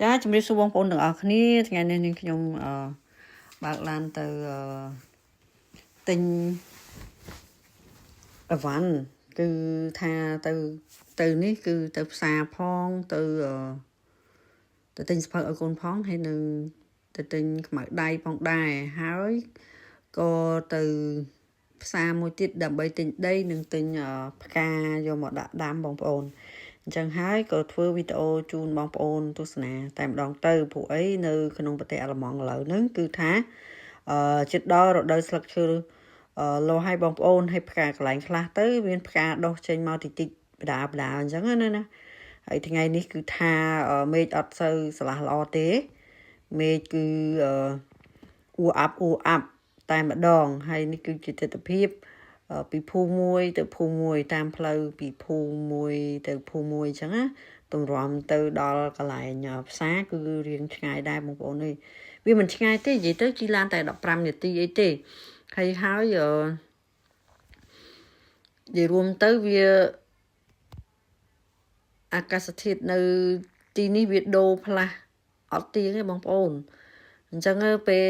ចាជំរាបសួរបងប្អូនទាំងអស់គ្នាថ្ងៃនេះនាងខ្ញុំអឺបើកឡានទៅអឺទិញអីវ៉ាន់គឺថាទៅទៅនេះគឺទៅផ្សារផងទៅអឺទៅទិញសៀវភៅឲ្យកូនផងហើយនឹងទៅទិញខ្មៅដៃផងដែរហើយក៏ទៅផ្សារមួយទៀតដើម្បីទិញដីនិងទិញផ្កាយកមកដាក់ដាំបងប្អូនអញ្ចឹងហើយក៏ធ្វើវីដេអូជូនបងប្អូនទស្សនាតែម្ដងទៅព្រោះអីនៅក្នុងប្រទេសអាល្លឺម៉ង់ឥឡូវហ្នឹងគឺថាអឺជិតដល់រដូវស្លឹកឈើអឺលោឲ្យបងប្អូនឲ្យផ្កាកន្លែងខ្លះទៅមានផ្កាដុះចេញមកតិចតិចបដាបដាអញ្ចឹងណាណាហើយថ្ងៃនេះគឺថាមេឃអត់សូវស្រឡះល្អទេមេឃគឺអឺអួអាប់អួអាប់តែម្ដងហើយនេះគឺជាទស្សនភាពពីភូមិមួយទៅភូមិមួយតាមផ្លូវពីភូមិមួយទៅភូមិមួយអញ្ចឹងណាទម្រាំទៅដល់កន្លែងផ្សារគឺរៀងឆ្ងាយដែរបងប្អូននេះវាមិនឆ្ងាយទេនិយាយទៅជិះឡានតែ15នាទីអីទេហើយហើយនិយាយរួមទៅវាអាកាសធាតុនៅទីនេះវាដូរផ្លាស់អត់ទៀងទេបងប្អូនអញ្ចឹងពេល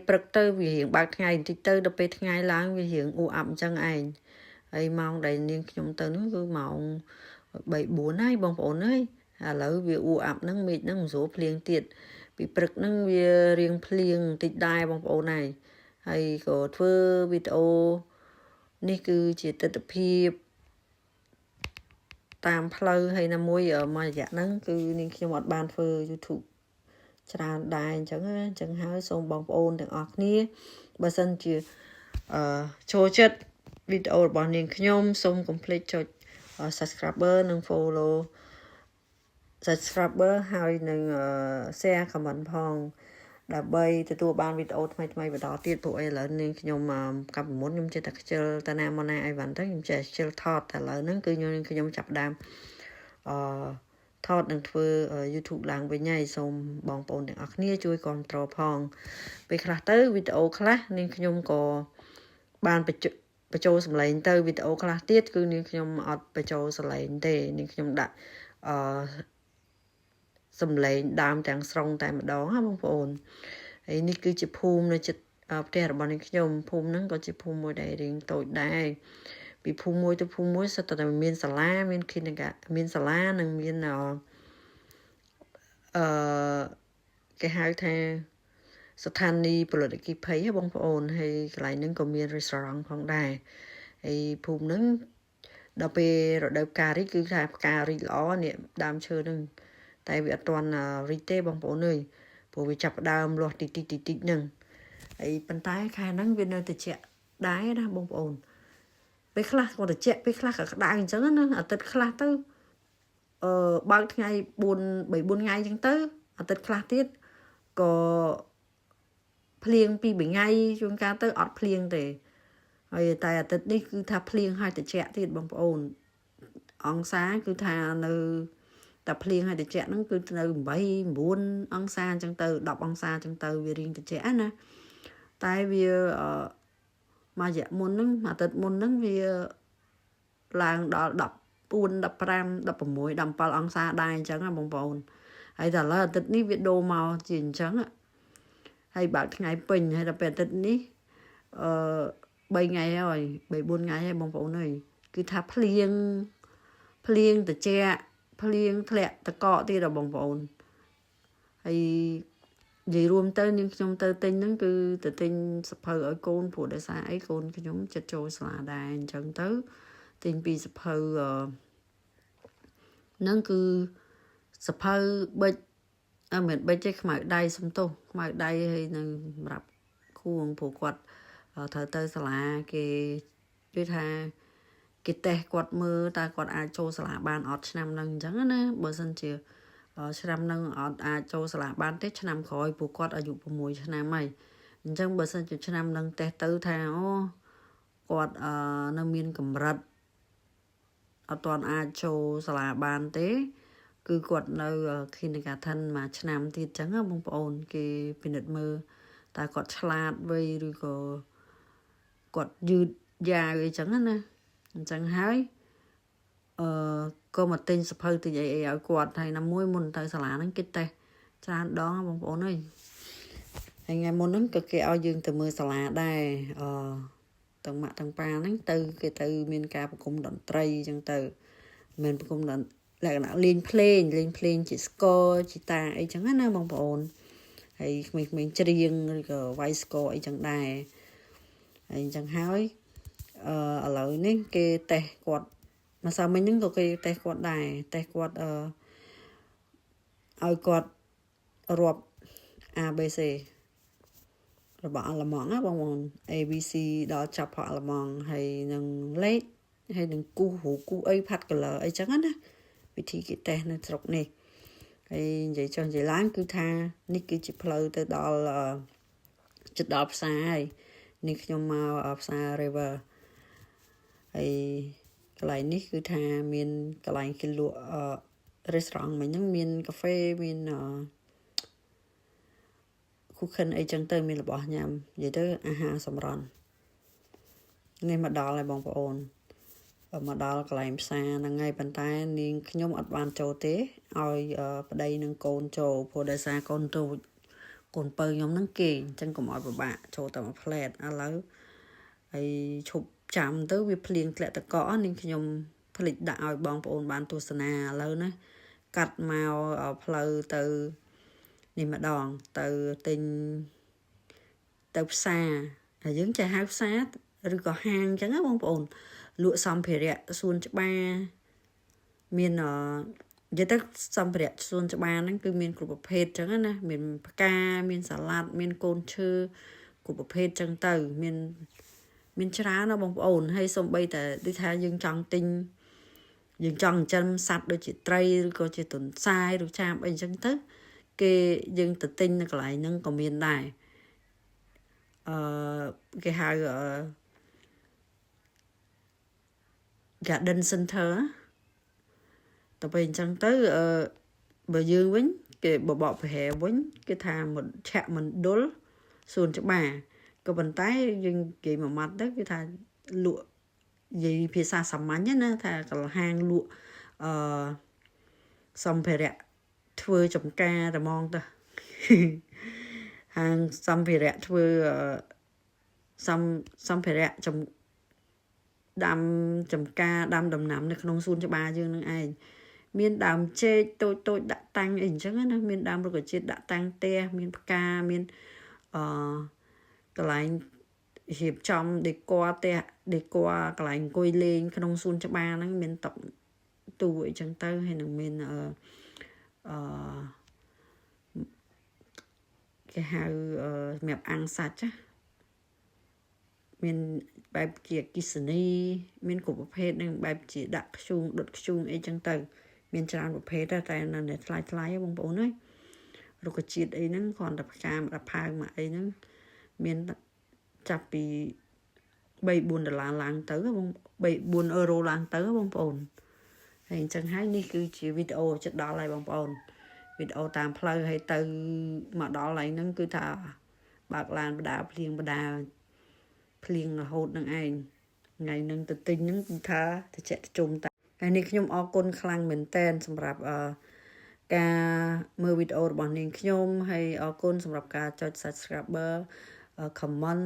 ព្រឹកទៅវារៀងបើកថ្ងៃបន្តិចទៅដល់ពេលថ្ងៃឡើងវារៀងអ៊ូអាប់អញ្ចឹងឯងហើយម៉ោងដែលនាងខ្ញុំទៅនោះគឺម៉ោង3 4ហើយបងប្អូនអើយឥឡូវវាអ៊ូអាប់ហ្នឹងមេឃហ្នឹងមិនស្រួលភ្លៀងទៀតពីព្រឹកហ្នឹងវារៀងភ្លៀងបន្តិចដែរបងប្អូនហើយហើយក៏ធ្វើវីដេអូនេះគឺជាទស្សនភាពតាមផ្លូវហើយណាមួយមួយរយៈហ្នឹងគឺនាងខ្ញុំអត់បានធ្វើ YouTube ច្រើនដែរអញ្ចឹងអញ្ចឹងហើយសូមបងប្អូនទាំងអស់គ្នាបើសិនជាអឺចូលចិត្តវីដេអូរបស់នាងខ្ញុំសូមកុំភ្លេចចុច subscriber និង follow subscriber ហើយនឹង share comment ផងដើម្បីទទួលបានវីដេអូថ្មីថ្មីបន្តទៀតព្រោះអីឥឡូវនាងខ្ញុំកាប់មុនខ្ញុំចេះតែខ្ជិលតាណាមកណាអីវ៉ាន់ទៅខ្ញុំចេះខ្ជិលថតតែឥឡូវហ្នឹងគឺខ្ញុំខ្ញុំចាប់ដើមអឺថតនឹងធ្វើ YouTube ឡើងវិញហើយសូមបងប្អូនទាំងអស់គ្នាជួយគាំទ្រផងពេលខ្លះទៅវីដេអូខ្លះនាងខ្ញុំក៏បានបញ្ចូលសំឡេងទៅវីដេអូខ្លះទៀតគឺនាងខ្ញុំអត់បញ្ចូលសំឡេងទេនាងខ្ញុំដាក់អឺសំឡេងដើមទាំងស្រុងតែម្ដងណាបងប្អូនហើយនេះគឺជាភូមិនៅជិតផ្ទះរបស់នាងខ្ញុំភូមិហ្នឹងក៏ជាភូមិមួយដែលរៀងតូចដែរពីភូមិមួយទៅភូមិមួយសុទ្ធតែមានសាលាមានគិនកមានសាលានិងមានអឺគេហៅថាស្ថានីយ៍ផលិតអគ្គិភ័យបងប្អូនហើយកន្លែងហ្នឹងក៏មាន restaurant ផងដែរហើយភូមិហ្នឹងដល់ពេលរដូវផ្ការីកគឺថាផ្ការីកល្អនេះដើមឈើហ្នឹងតែវាអត់ទាន់រីកទេបងប្អូនអើយព្រោះវាចាប់ដើមលាស់តិចតិចតិចតិចហ្នឹងហើយប៉ុន្តែខែហ្នឹងវានៅត្រជាក់ដែរណាបងប្អូនពេលខ្លះក៏ត្រជាក់ពេលខ្លះក៏ក្តៅអញ្ចឹងណាអាទិត្យខ្លះទៅអឺបើកថ្ងៃ4 3 4ថ្ងៃអញ្ចឹងទៅអាទិត្យខ្លះទៀតក៏ភ្លៀងពី3ថ្ងៃជួនកាលទៅអត់ភ្លៀងទេហើយតែអាទិត្យនេះគឺថាភ្លៀងហើយត្រជាក់ទៀតបងប្អូនអង្សាគឺថានៅតែភ្លៀងហើយត្រជាក់ហ្នឹងគឺនៅ8 9អង្សាអញ្ចឹងទៅ10អង្សាអញ្ចឹងទៅវារៀងត្រជាក់ណាតែវាអឺមួយរយៈមុនហ្នឹងអាទិត្យមុនហ្នឹងវាឡើងដល់14 15 16 17អង្សាដែរអញ្ចឹងណាបងប្អូនហើយតែឥឡូវអាទិត្យនេះវាដូរមកជាអញ្ចឹងហើយបើកថ្ងៃពេញហើយដល់ពេលអាទិត្យនេះអឺ3ថ្ងៃហើយ3 4ថ្ងៃហើយបងប្អូនអើយគឺថាភ្លៀងភ្លៀងត្រជាក់ភ្លៀងធ្លាក់តកកទៀតដល់បងប្អូនហើយនិយាយរួមទៅនាងខ្ញុំទៅទិញហ្នឹងគឺទៅទិញសៀវភៅឲ្យកូនព្រោះដោយសារអីកូនខ្ញុំចិត្តចូលសាលាដែរអញ្ចឹងទៅទិញពីសៀវភៅហ្នឹងគឺសៀវភៅប៊ិចអឺមិនប៊ិចទេខ្មៅដៃសំទោសខ្មៅដៃហើយនឹងសម្រាប់ខួងព្រោះគាត់ត្រូវទៅសាលាគេនិយាយថាគេតេស្តគាត់មើលតើគាត់អាចចូលសាលាបានអត់ឆ្នាំហ្នឹងអញ្ចឹងណាបើសិនជាឆ្នាំហ្នឹងអត់អាចចូលសាលាបានទេឆ្នាំក្រោយពួកគាត់អាយុ6ឆ្នាំហើយអញ្ចឹងបើសិនជាឆ្នាំហ្នឹងតេស្តទៅថាអូគាត់អឺនៅមានកម្រិតអត់ទាន់អាចចូលសាលាបានទេ គឺគាត់នៅ kindergarten មួយឆ្នាំទៀតអញ្ចឹងបងប្អូនគេពិនិត្យមើលតើគាត់ឆ្លាតវៃឬក៏គាត់យឺតយ៉ាវអីចឹងណាអញ្ចឹងហើយអឺក៏មកទិញសៀវភៅទិញអីអីឲ្យគាត់ហើយណាមួយមុនទៅសាលាហ្នឹងគេតេស្ត ច្រើនដងបងប្អូនអើយហើយថ្ងៃមុនហ្នឹងក៏គេឲ្យយើងទៅមើលសាលាដែរអឺទាំងម៉ាក់ទាំងប៉ាហ្នឹងទៅគេទៅមានការប្រគំតន្ត្រីអញ្ចឹងទៅមិនប្រគំតន្លក្ខណៈលេងភ្លេងលេងភ្លេងជាស្គរជីតាអីចឹងណាបងប្អូនហើយក្មេងៗច្រៀងឬក៏វាយស្គរអីចឹងដែរហើយអញ្ចឹងហើយអឺឥឡូវនេះគេតេស្តគាត់ម្សិលមិញហ្នឹងក៏គេតេស្តគាត់ដែរតេស្តគាត់អឺឲ្យគាត់រាប់ ABC របស់អាល្លឺម៉ង់ណាបងប្អូន ABC ដល់ចាប់ផងអាល្លឺម៉ង់ហើយនឹងលេខហើយនឹងគូសរូគូសអីផាត់ color អីចឹងណាវិធីគេតេស្តនៅស្រុកនេះហើយនិយាយចុះនិយាយឡើងគឺថានេះគឺជាផ្លូវទៅដល់ចិត្តដល់ផ្សារហើយនេះខ្ញុំមកផ្សារ Rewe ហើយកន្លែងនេះគឺថាមានកន្លែងគេលក់អឺ restaurant មិញហ្នឹងមានកាហ្វេមានអឺ Kuchen អីចឹងទៅមានរបស់ញ៉ាំនិយាយទៅអាហារសម្រន់នេះមកដល់ហើយបងប្អូនមកដល់កន្លែងផ្សារហ្នឹងហើយប៉ុន្តែនាងខ្ញុំអត់បានចូលទេឲ្យប្តីនិងកូនចូលព្រោះដោយសារកូនតូចកូនពៅខ្ញុំហ្នឹងគេអញ្ចឹងកុំឲ្យពិបាកចូលតែមួយផ្លែតឥឡូវហើយឈប់ចាំទៅវាភ្លៀងធ្លាក់តកកនាងខ្ញុំភ្លេចដាក់ឲ្យបងប្អូនបានទស្សនាឥឡូវណាកាត់មកផ្លូវទៅនេះម្ដងទៅទិញទៅផ្សារហើយយើងចេះហៅផ្សារឬក៏ហាងអញ្ចឹងណាបងប្អូនលក់សម្ភារៈសួនច្បារមានអនិយាយទៅសម្ភារៈសួនច្បារហ្នឹងគឺមានគ្រប់ប្រភេទអញ្ចឹងណាមានផ្កាមានសាឡាត់មានកូនឈើគ្រប់ប្រភេទអញ្ចឹងទៅមានមានច្រើនណាបងប្អូនហើយសំបីតែដូចថាយើងចង់ទិញយើងចង់ចិញ្ចឹមសត្វដូចជាត្រីឬក៏ជាទន្សាយឬចាបអីអញ្ចឹងទៅគេយើងទៅទិញនៅកន្លែងហ្នឹងក៏មានដែរអឺគេហៅអឺ garden center ទៅពេលអញ្ចឹងទៅអឺបើយើងវិញគេបបកប្រហែវិញគេថាមជ្ឈមណ្ឌលសួនច្បារក៏ប៉ុន្តែយើងគេមួយម៉ាត់ទៅគេថាលក់និយាយភាសាសាមញ្ញណាថាកលហាងលក់អឺសម្ភារៈធ្វើចំការតែហ្មងទៅហាងសម្ភារៈធ្វើសំសម្ភារៈចំដាំចំការដាំដំណាំនៅក្នុងសួនច្បារយើងនឹងឯងមានដើមចេកតូចតូចដាក់តាំងអីអញ្ចឹងណាមានដើមរុក្ខជាតិដាក់តាំងផ្ទះមានផ្កាមានអឺកន្លែងរៀបចំដេកផ្ទះដេកកន្លែងអង្គុយលេងក្នុងសួនច្បារហ្នឹងមានតុទូអីចឹងទៅហើយនឹងមានអឺអឺគេហៅសម្រាប់អាំងសាច់ណាមានបែបជាអគ្គិសនីមានគ្រប់ប្រភេទនឹងបែបជាដាក់ធ្យូងដុតធ្យូងអីចឹងទៅមានច្រើនប្រភេទតែនៅថ្លៃថ្លៃបងប្អូនអើយរុក្ខជាតិអីហ្នឹងគ្រាន់តែផ្កាមកផើងមកអីហ្នឹងមានចាប់ពី3 4ដុល្លារឡើងទៅបង3 4អឺរ៉ូឡើងទៅបងប្អូនហើយអញ្ចឹងហើយនេះគឺជាវីដេអូចិត្តដល់ហើយបងប្អូនវីដេអូតាមផ្លូវហើយទៅមកដល់ហើយហ្នឹងគឺថាបើកឡានបដាភ្លៀងបដាភ្លៀងរហូតនឹងឯងថ្ងៃហ្នឹងទៅទិញហ្នឹងគឺថាតិចជុំតាហើយនេះខ្ញុំអរគុណខ្លាំងមែនតែនសម្រាប់អឺការមើលវីដេអូរបស់នាងខ្ញុំហើយអរគុណសម្រាប់ការចុច Subscriber comment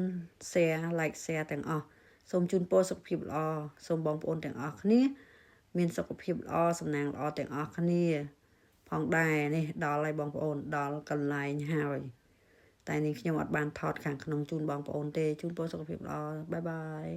share like share ទាំងអស់សូមជូនពរសុខភាពល្អសូមបងប្អូនទាំងអស់គ្នា មានសុខភាពល្អសំណាងល្អទាំងអស់គ្នា ផងដែរនេះដល់ហើយបងប្អូនដល់កន្លែងហើយតែនេះខ្ញុំអត់បានថតខាងក្នុងជូនបងប្អូនទេជូនពរសុខភាពល្អ bye bye.